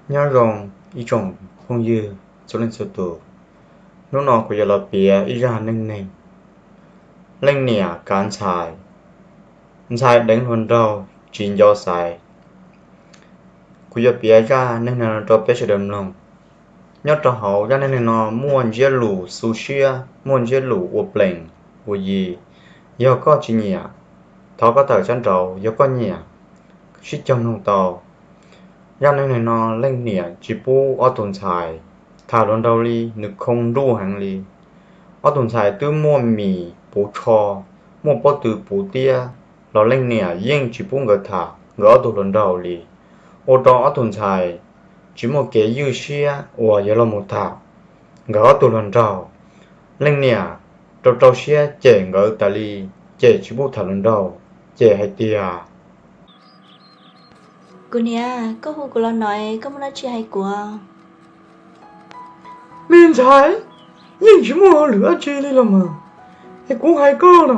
Nyob zoo ib tsoom phooj ywg txhua leej txhua tus, hnub no kuv yuav los piav ib zaj neej neeg leej niam kav ntxhais, ntxhais deev hluas nraug tsis nco xaiv. Kuv yuav piav zaj neej neeg no rau peb sawv daws mloog. Nyob rau hauv zaj neej neeg no muaj ntsiab lus xu siab, muaj ntsiab lus ua plees ua yi. Yog koj tsis nyiam, thov koj tawm sab nraud, yog koj nyiam, sib cog mloog tau. Zaj neej neeg no leej niam tsis pub ob tug ntxhais tham hluas nraug li, nws khoo nruj heev li. Ob tug ntxhais twb muaj mis puv tsho, muaj pob tw puv tiab los leej niam yeej tsis pub nkawd tham nkawd ob tug hluas nraug li, ua rau ob tug ntxhais tsis muaj kev ywj siab uas yuav los mus tham nkawd ob tug hluas nraug. Leej niam rau rau siab cem nkawd tas li, cem tsis pub tham hluas nraug, cem hais tias, Kuv niam, koj hu kuv los no, koj muaj dab tsi hais kuv? Me ntxhais, yeej tsis muaj hauj lwm dab tsi li los mas, es kuv hais koj na,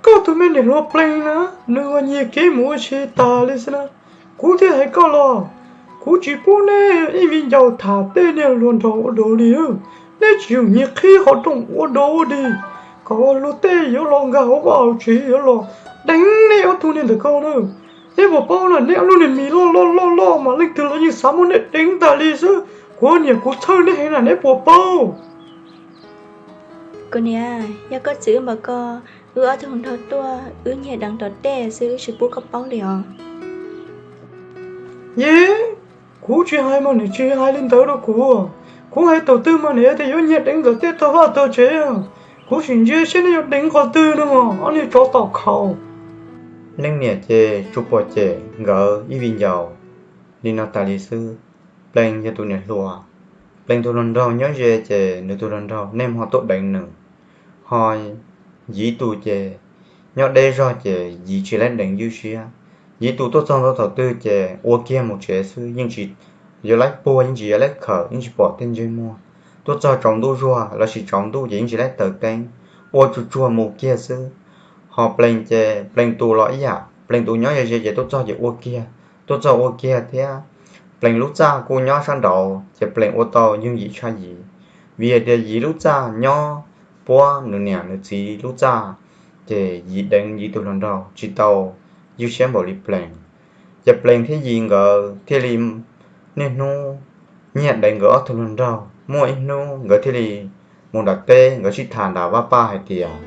koj tus me niam hluas plees na, nws uas nyiag kev mus ua si tas li xwb na. Kuv thiaj hais koj los, kuv tsis pub neb ib viv ncaus tham tej niag hluas nraug ua dog li. Neb tsis yog nyiag qhib qhov rooj ua dog ua dig, kom ua luag tej yuav los nkag hauv vaj hauv tsev yuav los deev neb ob tug niag ntawm ko na. Neb puas paub na, neb ob lub niag mis loj loj loj loj mas leej twg los yeej xav muab neb deev tas li xwb. Kuv niam kuv txhawj neb heev na, neb puas paub? Kuv niam, yog koj txwv wb npaum ko, wb ob tug hluas nraug tuaj, wb nyiag deev tom tej xwb, wb tsis pub koj paub li os. Yeej, kuv tsis hais mas nws tsis hais li ntawd rau kuv. Kuv hais thaum twg mas nws tias yuav nyiag deev tom tej tag vaj tag tsev. Kuv sim ntsia seb neb yuav deev qhov twg no mas ob niag tsov tom khaus. Leej niam ces tsuas pom cem nkawd ib viv ncaus li no tas li xwb. Plees yog tus niam hluas, plees tus hluas nraug nyob ze ces nws tus hluas nraug niaj hmo tuaj deev nws. Ho Yiv tus ces nyob deb zog ces Yiv tsis laib deev ywj siab. Yiv tus tuaj txog ntua thaum twg ces ua kiag mus tsev xwb, yeej tsis yuav laib puag, yeej tsis yuav laib khawm, yeej tsis pom tej ntsej muag. Tuaj txog tsaus ntuj zuag lossis tsaus ntuj ces yeej tsis laib taws teeb, ua tsuag tsuag mus kiag xwb. Ho plees ces plees tus los ib yam, plees tus nyob ze ze ces tuaj txog ces ua kiag, tuaj txog ua kiag thiab. Plees lub txaj kuj nyob sab nraud ces plees ua tau yooj yim tshaj Yiv. Vim hais tias Yiv lub txaj nyob puab nws niam nws txiv lub txaj, ces Yiv deev Yiv tus hluas nraug tsis tau ywj siab npaum li plees. Ces plees thiab Yiv nkawd thiaj li niaj hnub nyiag deev nkawd ob tug hluas nraug. Muaj ib hnub nkawd thiaj li mus nram teb, nkawd sib tham nram vaj paj hais tias,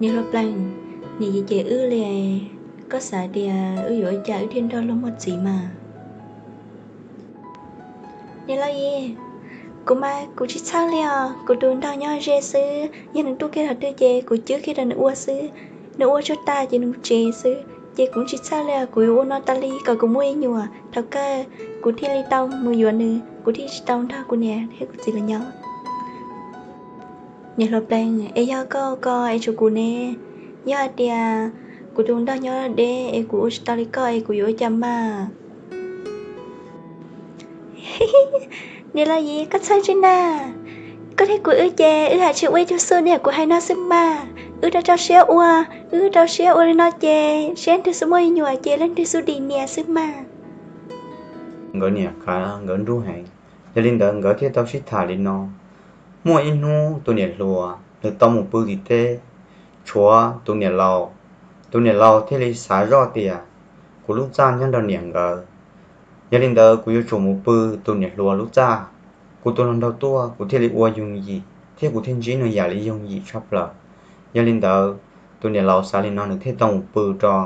Niam hluas plees, niam Yiv cem wb li, koj xav tias wb yuav ua cas wb thiaj nrog luag muaj txiv mas? Niam laus Yiv, kuv mas kuv tsis txhawj li os, kuv tus nraug nyob ze xwb, yog nws tuaj kiag thaum twg ces kuv cwb kiag rau nws ua xwb. Nws ua tsuag tas ces nws mus tsev xwb, ces kuv tsis txhawj li os, kuv yuav ua no tas li kom kuv muaj ib nyuam, thaum kawg kuv thiaj li tau mus yuav nws, kuv thiaj tsis tau nrog kuv niam thiab kuv txiv lawv nyob. Niam hluas plees, es yog koj ua ko es tshuav kuv ne? Yog hais tias kuv tus nraug nyob deb es kuv ua tsis tau li koj es kuv yuav ua cas mas? Niam laus Yiv, koj txhawj tsis na, koj thiab kuv wb ces wb hais tsis ua ib tug xub li kuv hais no xwb mas. Wb rau rau siab ua, wb rau siab ua li no ces seb leej twg xub muaj ib nyuam ces leej twg xub dim niam xwb mas. Nkawd niam kav nkawd nruj heev, yog li ntawd nkawd thiaj tau sib tham li no. Muaj ib hnub tus niam hluas nws tau mus pw tim teb, tshuav tus niam laus. Tus niam laus thiaj li xav zoj tias, kuv lub txaj nyob nrog niam nkawd, yog li ntawd kuv yuav tsum mus pw tus niam hluas lub txaj. Kuv tus hluas nraug tuaj kuv thiaj li ua yooj yim thiab kuv thiaj ntsib nws yam li yooj yim tshaj plaws. Yog li ntawd tus niam laus xav li no nws thiaj tau mus pw rau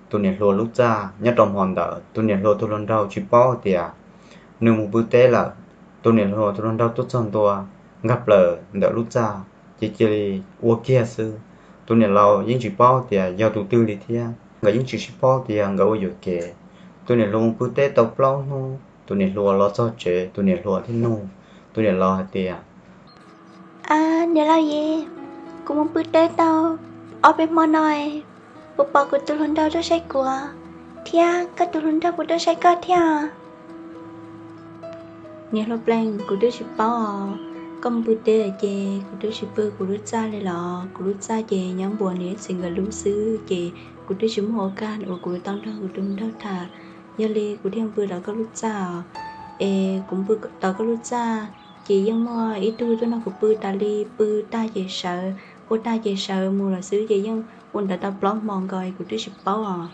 tus niam hluas lub txaj. Nyob rau hmo ntawd tus niam hluas tus hluas nraug tsis paub tias nws mus pw teb lawm. Tus niam hluas tus hluas nraug tuaj txog ntua nkag plaws ntawm lub txaj ces cia li ua kiag xwb. Tus niam laus yeej tsis paub tias yog tus twg li thiab, nkawd yeej tsis sib paub tias nkawd ua yuam kev. Tus niam hluas mus pw teb tau plaub hnub, tus niam hluas los txog tsev, tus niam hluas thiaj nug tus niam laus hais tias, A, niam laus Yiv, kuv mus pw teb tau ob peb hmo no, puas pom kuv tus hluas nraug tuaj saib kuv, thiab koj tus hluas nraug puas tuaj saib koj thiab? Niam hluas plees, kuv twb tsis paub os. Koj mus pw teb ces kuv twb tsis pw kuv lub txaj li los, kuv lub txaj ces nyob npuab niam txiv nkawd lub xwb, ces kuv twb tsis muaj ua kaj uas kuv tau nrog kuv tus nraug tham Yog li kuv thiaj pw tom koj lub txaj os. Es kuv pw tom koj lub txaj ces yeej muaj ib tug tuaj nrog kuv pw tas li, pw tag ces sawv, ua tag ces sawv mus lawm xwb ces yeej ua ntawd tau plaub hmo nkaus es kuv twb tsis paub os.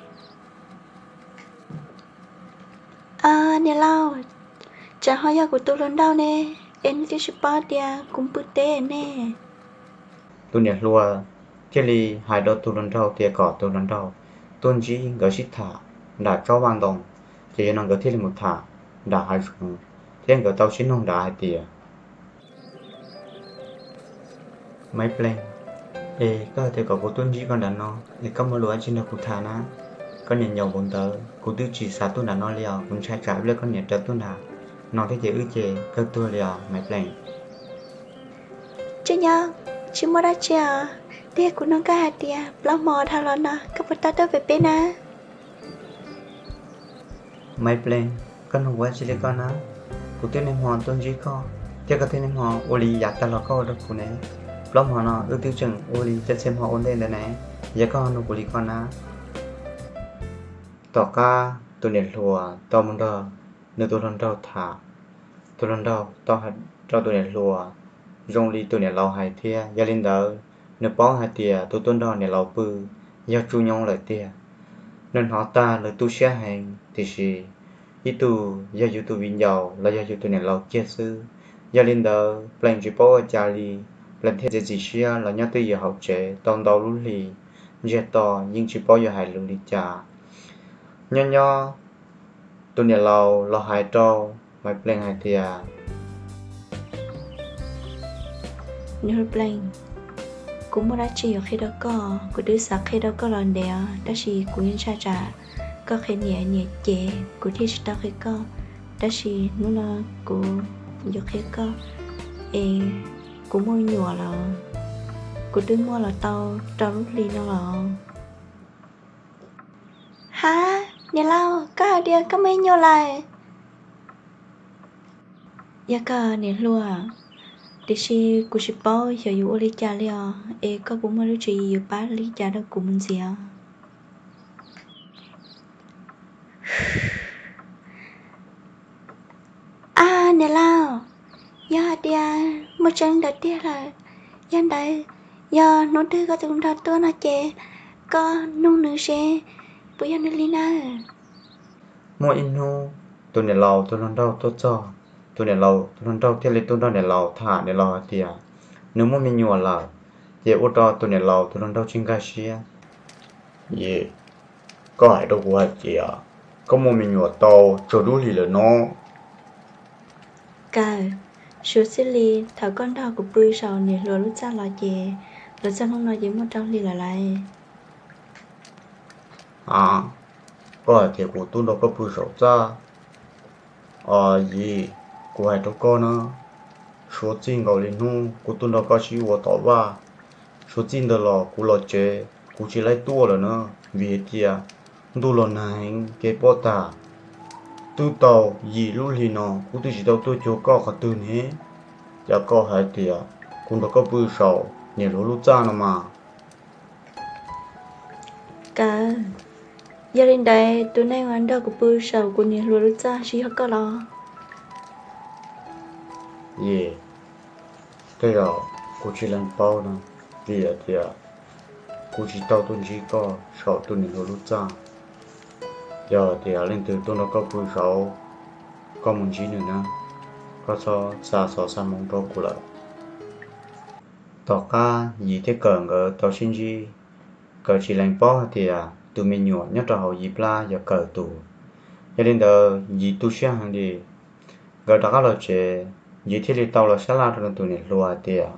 Niam laus, tsam ho yog kuv tus hluas nraug ne, es nws twb tsis paub tias kuv pw teb ne. Tus niam hluas thiaj li hais rau tus hluas nraug tias kom tus hluas nraug tuaj ntsib nkawd sib tham nram tsob vaj ntoo, ces yog no nkawd thiaj li mus tham nram hav zoov, thiab nkawd tau sib nug nrad hais tias, Maiv Pleej, es koj hais tias kom kuv tuaj ntsib koj nram no, es koj muaj lus dab tsi nrog kuv tham na? Koj niam nyaum npaum ntawd kuv twb tsis xav tuaj nram no li os, kuv ntshai tsam ib pliag koj niam raws tuaj nram no thiab ces wb ces kawg tuag li os Maiv Pleej. Tsis nyob, tsis muaj dab tsi os, tiag kuv nug koj hais tias plaub hmo dhau los no koj puas tau tuaj pem peb na? Maiv Pleej, koj nug kuv dab tsi li koj na? Kuv twb niaj hmo tuaj ntsib koj, thiab koj twb niaj hmo ua li yav tag los koj ua rau kuv ne. Plaub hmo no wb twb tseem ua li txhia txhia hmo ua ntej ntawd ne, yog koj nug kuv li koj na. Tom qab tus niam hluas tau mus nrog nws tus hluas nraug tham, tus hluas nraug tau hais rau tus niam hluas zoo li tus niam laus hais thiab. Yog li ntawd, nws paub hais tias tus tuaj nrog niam laus pw yog Tsuj Nyoob lawm tiag. Nws hnov tag nws tu siab heev, tiam sis ib tug yog yus tus viv ncaus los yog yus tus niam laus kiag xwb. Yog li ntawd Pleej tsis paub ua cas li, Pleej thiaj txiav txim siab los nyob twj ywm hauv tsev tau ntau lub hlis, ntsiag to yeej tsis paub yuav hais lus li cas. Nyob nyob tus niam laus los hais rau Maiv Pleej hais tias, Niam hluas Pleej, kuv muaj dab tsi yuav qhia rau koj, kuv twb xav qhia rau koj los ntev os, tab sis kuv yeej ntshai tsam koj qhia niam, niam cem kuv thiaj tsis tau qhia koj. Tab sis hnub no kuv yuav qhia koj, es kuv muaj me nyuam lawm, kuv twb muaj los tau rau lub hli no los. Ha, niam laus, koj hais tias koj muaj me nyuam lawm? Yog koj niam hluas, tiam sis kuv tsis paub xyov yuav ua li cas li os, es koj puas muaj lub tswv yim yuav pab li cas rau kuv mus ntxiv? A, niam laus, yog hais tias muaj tseeb ntawd tiag lawm, yog ntawd, yog hnub twg koj tus nraug tuaj no ces koj nug nws seb puas yog nws li nawb. Muaj ib hnub tus niam laus tus hluas nraug tuaj txog, tus niam laus tus hluas nraug thiaj li tuaj nrog niam laus tham, niam laus hais tias nws muaj me nyuam lawm, ces ua rau tus niam laus tus hluas nraug tsis nkag siab. Yis, koj hais rau kuv hais tias koj muaj me nyuam tau tsawg lub hlis lawm no? Kawg, suav txij li thaum koj nrog kuv pw saum niam hluas lub txaj los ces los txog hnub no ces muaj rau hli lawm lauj. A, koj hais tias kuv tuaj nrog koj pw saum txaj? Yis, kuv hais rau koj na, suav txij nkaus li hnub kuv tuaj nrog koj sib ua tom vaj, suav txij ntawd los kuv los tsev kuv tsis laib tuaj lawm na, vim hais tias ntuj los nag heev kev pob tag. Twb tau yim lub hli no kuv twb tsis tau tuaj cuag koj qhov twg ne, cas koj hais tias kuv nrog koj pw saum niam hluas lub txaj no mas. Kawg, yog li ntawd tus neeg uas nrog kuv pw saum kuv niam hluas lub txaj tsis yog koj los? Yis, tej zaum kuv tsis lees paub no, vim hais tias kuv tsis tau tuaj ntsib koj saum tus niam hluas lub txaj. Yog tias leej twg tuaj nrog koj pw saud, koj mus ntsib nws na, koj txhob xa xov xa moo rau kuv lawm. Tom qab Yis thiab Kawm nkawd tau sib ntsib, Kawm tsis lees paub hais tias tus me nyuam nyob rau hauv Yis plab yog Kawm tus. Yog li ntawd Yis tu siab heev li. Nkawd rov qab los tsev, Yis thiaj li tau los sab laj rau tus niam hluas hais tias,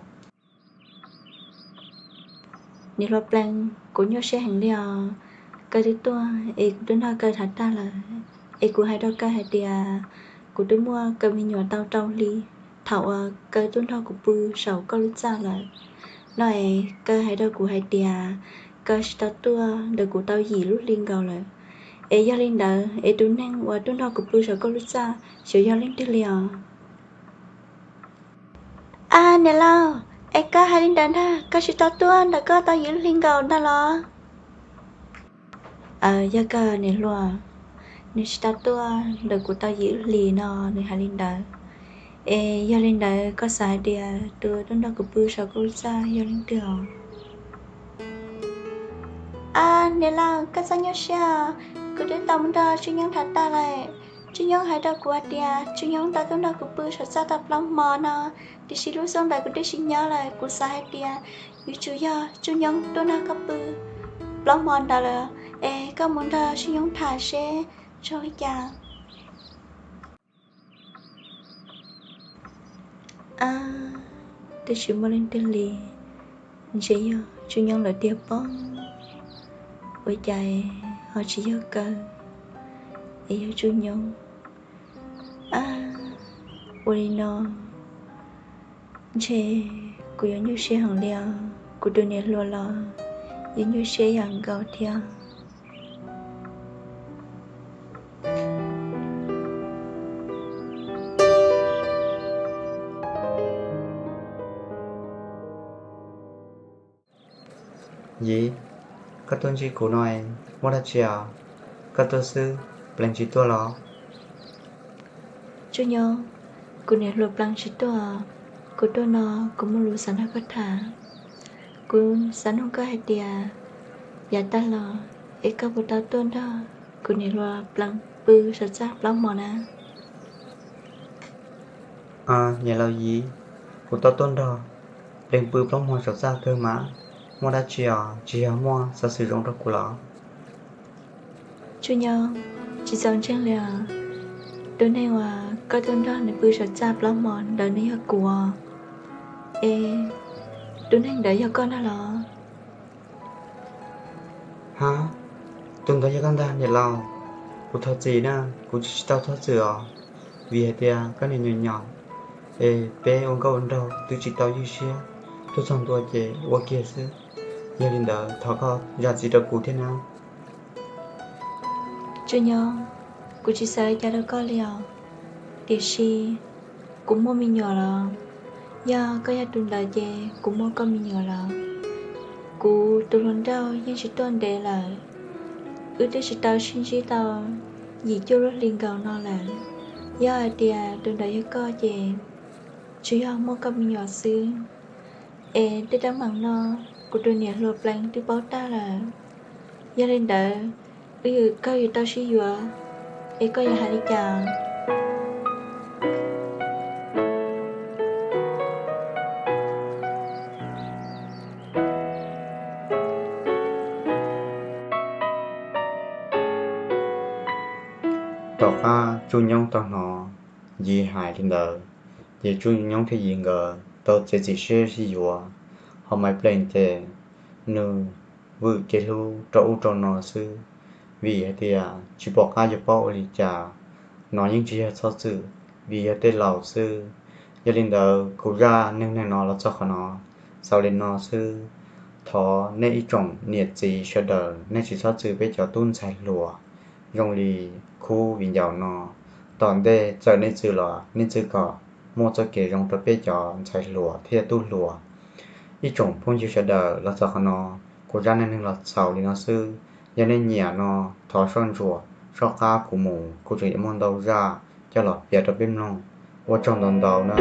Niam hluas Plees, kuv nyuaj siab heev li os. Koj twb tuaj es kuv twb nrog koj tham tag lawm, es kuv hais rau koj hais tias kuv twb muaj koj me nyuam tau rau hli thaum uas koj tuaj nrog kuv pw saum koj lub txaj lawm. No es koj hais rau kuv hais tias koj tsis tau tuaj ntawm kuv tau yim lub hli nkaus lawm. Es yog li ntawd es tus neeg uas tuaj nrog kuv pw saum koj lub txaj xyov yog leej twg li os? A, niam laus, es koj hais li ntawd ntag, koj tsis tau tuaj ntawm koj tau yim lub hli nkaus ntag los? Aws, yog koj niam hluas, nws tsis tau tuaj ntawm kuv tau yim lub hlis no, nws hais li ntawd. Es yog li ntawd koj xav hais tias tus tuaj nrog kuv pw saum koj lub txaj yog leej twg os? Ab, niam laus, koj txhob nyuaj siab, kuv twb tau mus nrog Tsuj Nyoob tham tag lawm. Tsuj Nyoob hais rau kuv hais tias Tsuj Nyoob tau tuaj nrog kuv pw saum txaj tau plaub hmo no, tiam sis lub xyoo ntawd kuv twb tsis nyob lawm. Kuv xav hais tias yuav tsum yog Tsuj Nyoob tuaj nrog koj pw plaub hmo ntawd lawm. Es koj mus nrog Tsuj Nyoob tham seb zoo li cas. Ab, twb tsis muaj leej twg li, ntshe yog Tsuj Nyoob lawm tiag pob. Ua cas ho tsis yog kawg, es yog Tsuj Nyoob. Ab, ua li no ntshe kuv yuav nyuaj siab heev li os, kuv tus niam hluas los yeej nyuaj siab ib yam nkaus thiab. Yiv, koj tuaj ntsib kuv no muaj dab tsi os? Koj tuaj xwb, pleev tsis tuaj los? Tsuj Nyoob, kuv niam hluas pleev tsis tuaj. Kuv tuaj no kuv muaj lus xav nrog koj tham. Kuv xav nug koj hais tias yav tag los es koj puas tau tuaj nrog kuv niam hluas pleev pw saum txaj plaub hmo na? Niam laus Yiv, kuv tau tuaj nrog pleev pw plaub hmo saum txaj kawg mas, muaj dab tsi os, tsis yog muaj xov xwm zoo rau kuv los? Tsuj Nyoob, tsis txaus ntseeg li os. Tus neeg uas koj tuaj nrog nws pw saum txaj plaub hmo ntawd nws yog kuv os. Es tus neeg ntawd yog koj ntag los? Hab, tus ntawd yog koj ntag niam laus. Kuv thov txim na, kuv tsis tsis tau thov txim os, vim hais tias koj niam nyuam nyom, es peb ua nkauj ua nraug twb tsis tau ywj siab, tuaj txog ntua ces ua kiag xwb. Yog li ntawd thov koj zam txim rau kuv thiab na. Tsuj Nyoob, kuv tsis xav li cas rau koj li os, tiam sis kuv muaj me nyuam lawm. Yog koj yog tus ntawd ces kuv muaj koj me nyuam lawm. Kuv tus hluas nraug yeej tsis tuaj ntev lawm, wb twb tsis tau sib ntsib tau yim cuaj lub hli nkaus no lawm. Yog hais tias tus ntawd yog koj ces tsuas yog muaj koj me nyuam xwb. Es tej teeb meem no kuv tus niam hluas pleev twb paub tag lawm. Yog li ntawd, wb yus kawg yus tau sib yuav, es koj yuav hais li cas? Tom qab Tsuj Nyoob tau hnov Yiv hais li ntawd, ces Tsuj Nyoob thiab Yiv nkawd tau txiav txim siab sib yuav. Ho Maiv Plees ces nws vwm kev hlub rau ub rau no xwb, vim hais tias tsis pom qab yuav paub ua li cas. No yeej tsis yog txhob txwm, vim yog tej laus xwb. Yog li ntawd kuv zaj neeg neeg no los txog qhov no, xaus li no xwb. Thov nej ib tsoom niam txiv sawv daws nej tsis txhob txwm peb cov tub ntxhais hluas zoo li khub viv ncaus no. Tom ntej txawm nej txwm los nej txwm kom muaj txoj kev zoo rau peb cov ntxhais hluas thiab tub hluas. Ib tsoom phooj ywg sawv daws, los txog qhov no kuv zaj neeg neeg los xaus li no xwb. Yog nej nyiam no thov soj ntsuam soj qab kuv mus, kuv tseem yuav muaj ntau zaj coj los piav rau peb mloog. Ua tsaug ntau ntau na.